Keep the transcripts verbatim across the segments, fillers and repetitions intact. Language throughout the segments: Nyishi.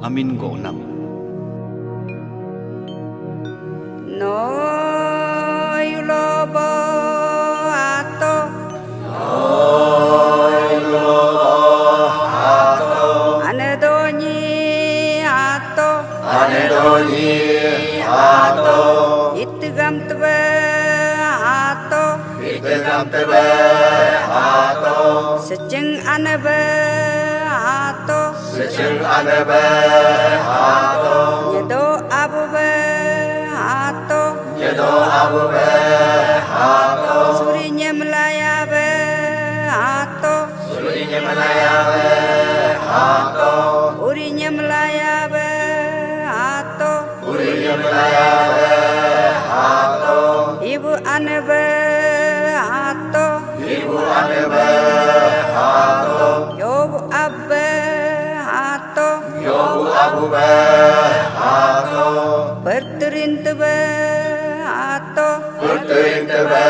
amin go nam. No yulo bo ato. No yulo bo ato. Ane donyi ato. Ane donyi ato. Itigam tebe ato. Itigam tebe ato. Seceng ane be ato. Seceng ane be ato. Nyedo abu be ato. Nyedo abu be ato. Suri nyemelaya be ato. Suri nyemelaya be ato. Uri nyemelaya be ato. Uri nyemelaya be ato. Ibu ane be ato. Ibu ane be ato. Yobu abbe ato. Yobu abu be ato. Perterin tebe ato. Perterin tebe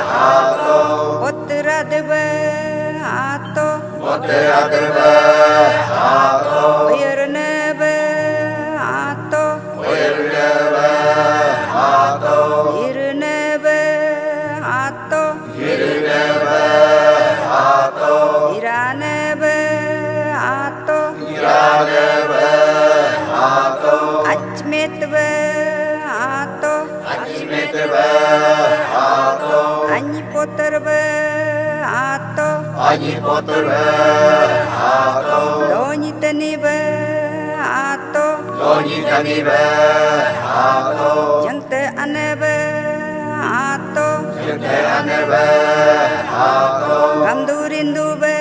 ato. Potera tebe ato. Potera tebe ato. Oyerne be ato. Oyerne be ato. Irene be ato. Irene be ato. Irane be ato. Irane be ato. Achmet be ato. Achmet be ato. Anyi poter be ato. Anyi poter be ato. Donyi teni be ato. Donyi teni be ato. Jengte ane be ato. Jengte ane be ato. Gamdu rindu be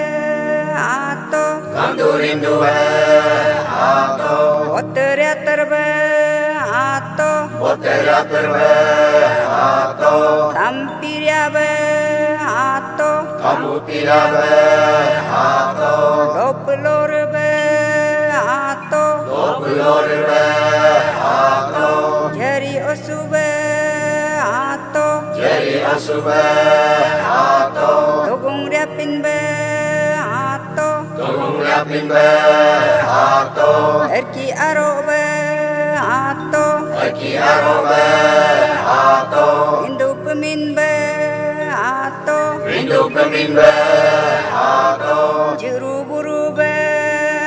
ato. Gamdu rindu be ato. Oter yater be ato. Oter yater be ato. Tampiria be ato. Tampiria be ato. Lopelor be ato. Lopelor be ato. Jeri osu be ato. Jeri osu be ato. Togung riapin be ato. Togung riapin be ato. Erki aro be ato. Erki aro be ato. Indu pemin be ato. Indu pemin be ato. Jeru buru be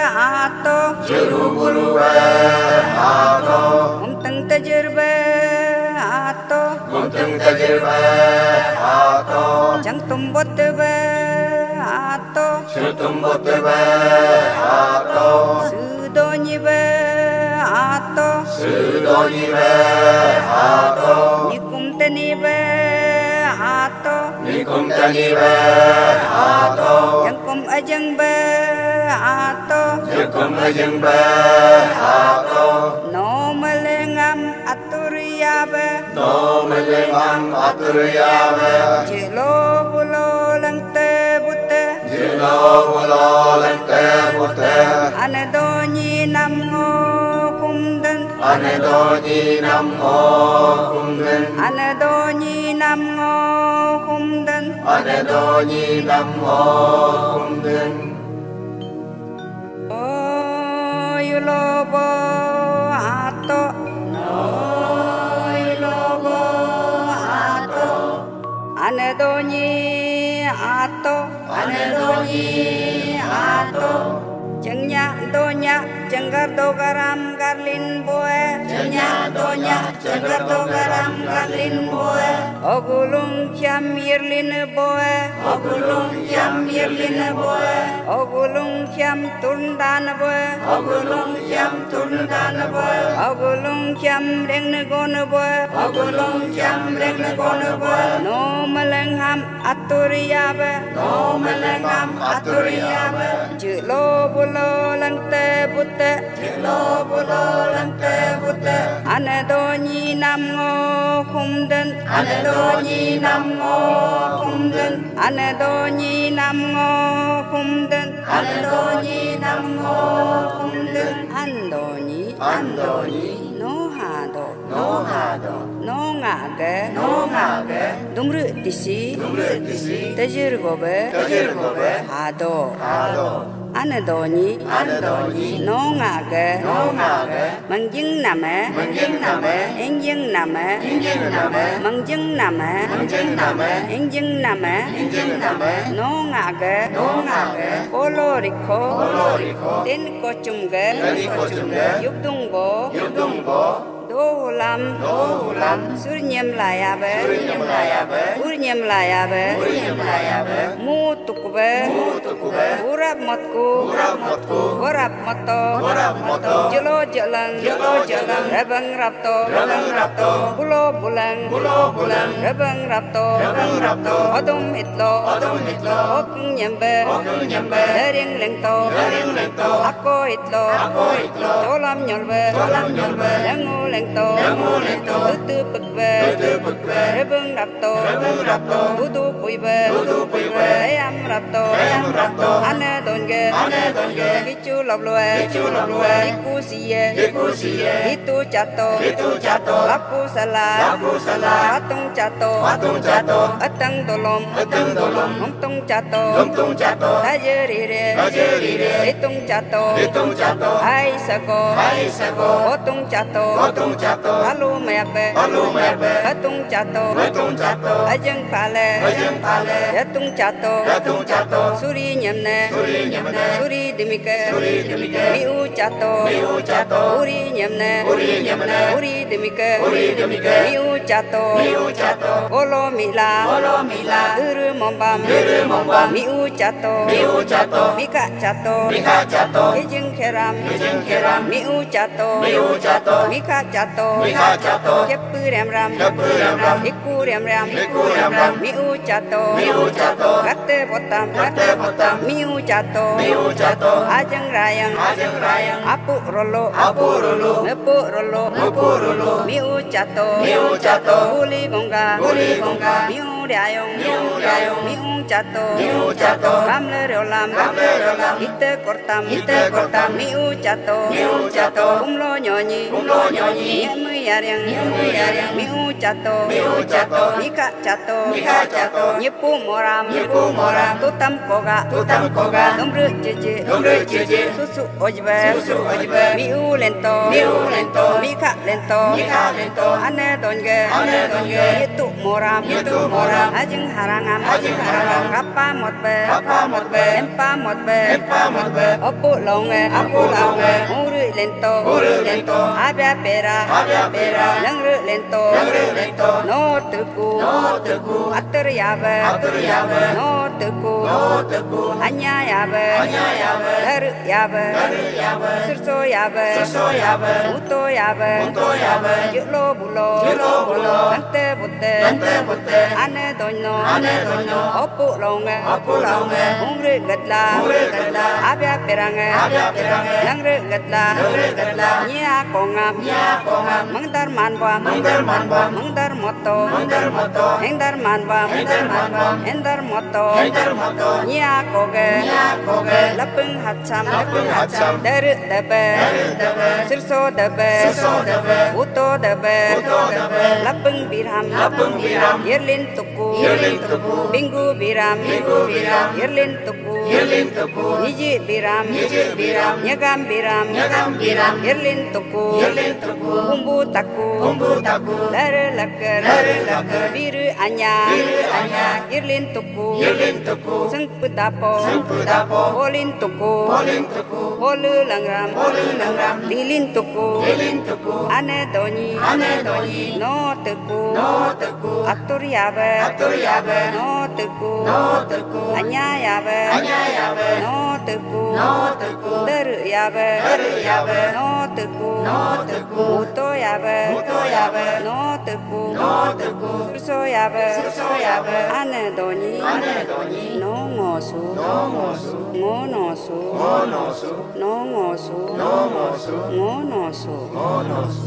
ato. Jeru buru be ato. Umteng tejer be ato. Umteng tejer be ato. Jangtum bot be ato. Jangtum bot be ato. Sudonyi be ato. Sudonyi be ato. Nikum teni be ato. Nikum teni be ato. Jengkum ajeng be ato. Jengkum ajeng be ato. No melengam atur ya be. No melengam atur ya be. Jelo bulo lengte bute. Jelo bulo lengte bute. Ane donyi nam ngo kumden. Ane donyi nam ngo kumden. Ane donyi nam ngo kumden. Ane donyi nam ngo kumden. O yulo bo ato. O yulo bo ato. Ane donyi ato. Ane donyi ato. Jengnya donya jenggar dogaram garlin boe. Jengnya donya jenggar dogaram garlin boe. Ogulung kiam yirlin boe. Ogulung kiam yirlin boe. Ogulung kiam turdan boe. Ogulung kiam turdan boe. Ogulung kiam reng negon boe. Ogulung kiam reng negon boe. No melengam atur ya be. No melengam atur ya be. Jelo bulo lengte bute. Jelo bulo lengte bute. Ane donyi nam ngo kumden. Ane donyi nam ngo kumden. Ane donyi nam ngo kumden. Ane donyi nam ngo kumden. Andonyi. Andonyi. No hado. No hado. No ngage. No ngage. Dungru tisi. Dungru tisi. Tejir gobe. Tejir gobe. Hado. Hado. Ane donyi. Ane donyi. Nonga ge. Nonga ge. Mengjing nama. Mengjing nama. Engjing nama. Engjing nama. Mengjing nama. Mengjing nama. Engjing nama. Engjing nama. Nonga ge. Nonga ge. Polo rikho. Polo rikho. Tin kochum ge. Tin kochum ge. Yubdung bo. Yubdung bo. Dohulam. Dohulam. Surnyem layabe. Surnyem layabe. Urnyem layabe. Urnyem layabe. Mu tukube. Mu tukube. Urap motku. Urap motku. Gorap moto. Gorap moto. Jelo jeleng. Jelo jeleng. Rebeng rapto. Rebeng rapto. Bulo buleng. Bulo buleng. Rebeng rapto. Rebeng rapto. Odum hitlo. Odum hitlo. Okeng nyembe. Okeng nyembe. Dering lengto. Dering lengto. Ako hitlo. Ako hitlo. Cholam nyolbe. Cholam nyolbe. Lengu lengto. Lengu lengto. Tutu pekbe. Tutu pekbe. Rebeng rapto. Rebeng rapto. Tutu puibe. Tutu puibe. Ayam rapto. Ayam rapto. Ane donge. Ane donge. Kichu loblue. Kichu loblue. Iku siye. Iku siye. Itu chato. Itu chato. Lapu sala. Lapu sala. Patung chato. Patung chato. Atang dolom. Atang dolom. Tung chato. Tung tung chato. Tajerire. Tajerire. Itung chato. Itung chato. Ai sako. Ai sako. Otung chato. Otung chato. Alu mayakbe. Alu mayakbe. Atung chato. Atung chato. Ajeng pale. Ajeng pale. Yatung chato. Yatung chato. Suri nyemne. Suri nyemne. Suri demike. Suri demike. Miu chato. Miu chato. Uri nyemne. Uri nyemne. Uri demike. Uri demike. Miu chato. Miu chato. Olo mila. Olo mila. Uru mombam. Uru mombam. Miu chato. Miu chato. Mika chato. Mika chato. Ijing keram. Ijing keram. Miu chato. Miu chato. Mika chato. Mika chato. Kepu rem ram. Kepu rem ram. Iku rem ram. Iku rem ram. Miu chato. Miu chato. Kate botam. Kate botam. Miu chato. Miu chato. Ajeng rayang. Ajeng rayang. Apu rolo. Apu rolo. Ngepu rolo. Ngepu rolo. Miu chato. Miu chato. Uli gongga. Uli gongga. Miu riayong. Miu riayong. Miu chato. Miu chato. Kamle riolam. Kamle riolam. Ite kortam. Ite kortam. Miu chato. Miu chato. Kumlo nyonyi. Kumlo nyonyi. Nyemui yariang. Nyemui yariang. Miu chato. Miu chato. Mika chato. Mika chato. Nyepu moram. Nyepu moram. Tutam koga. Tutam koga. Lumru jeje. Lumru jeje. Susu ojbe. Susu ojbe. Miu lento. Miu lento. Mika lento. Mika lento. Ane donge. Ane donge. Nyetu moram. Nyetu moram. Ajing harangam. Ajing harangam. Kapa motbe. Kapa motbe. Empa motbe. Empa motbe. Opu longe. Opu longe. Uri lento. Uri lento. Abia pera. Abia pera. Nangru lento. Nangru lento. No teku. No teku. Atur yabe. Atur yabe. No teku. No teku. Anya yabe. Anya yabe. Daru yabe. Daru yabe. Sirso yabe. Sirso yabe. Uto yabe. Uto yabe. Yuklo bulo. Yuklo bulo. Ante bute. Ante bute. Ane donyo. Ane donyo. Opu longe. Opu longe. Ungre gatla. Ungre gatla. Abia perange. Abia perange. Nangre gatla. Nangre gatla. Nyia kongam. Nyia kongam. Mangdar manbam. Mangdar manbam. Mangdar moto. Mangdar moto. Hengdar manbam. Hengdar manbam. Hengdar moto. Hengdar moto. Nyia koge. Nyia koge. Lapeng hatsam. Lapeng hatsam. Dere debe. Dere debe. Sirso debe. Sirso debe. Uto debe. Uto debe. Lapeng birham. Lapeng birham. Yerlin tuku. Yerlin tuku. Binggu biram. Binggu biram. Yerlin tuku. Yerlin tuku. Niji biram. Niji biram. Nyegam biram. Nyegam biram. Yerlin tuku. Yerlin tuku. Kumbu taku. Kumbu taku. Lare laker. Lare laker. Biru anya. Biru anya. Yerlin tuku. Yerlin tuku. Sengpu dapo. Sengpu dapo. Polin tuku. Polin tuku. Polu langram. Polu langram. Lilin tuku. Lilin tuku. Ane donyi. Ane donyi. No tuku. No tuku. Atur yabe. Atur yabe. No tuku. No tuku. Anya yabe. Anya yabe. No tuku. No tuku. Deru yabe. Deru yabe. No tuku. No tuku. Uto yabe. Uto yabe. No tuku. No tuku. Surso yabe. Surso yabe. Ane donyi. Ane donyi. No ngosu. No ngosu. Ngo nosu. Ngo nosu. No ngosu. No ngosu. Ngo nosu. Ngo nosu.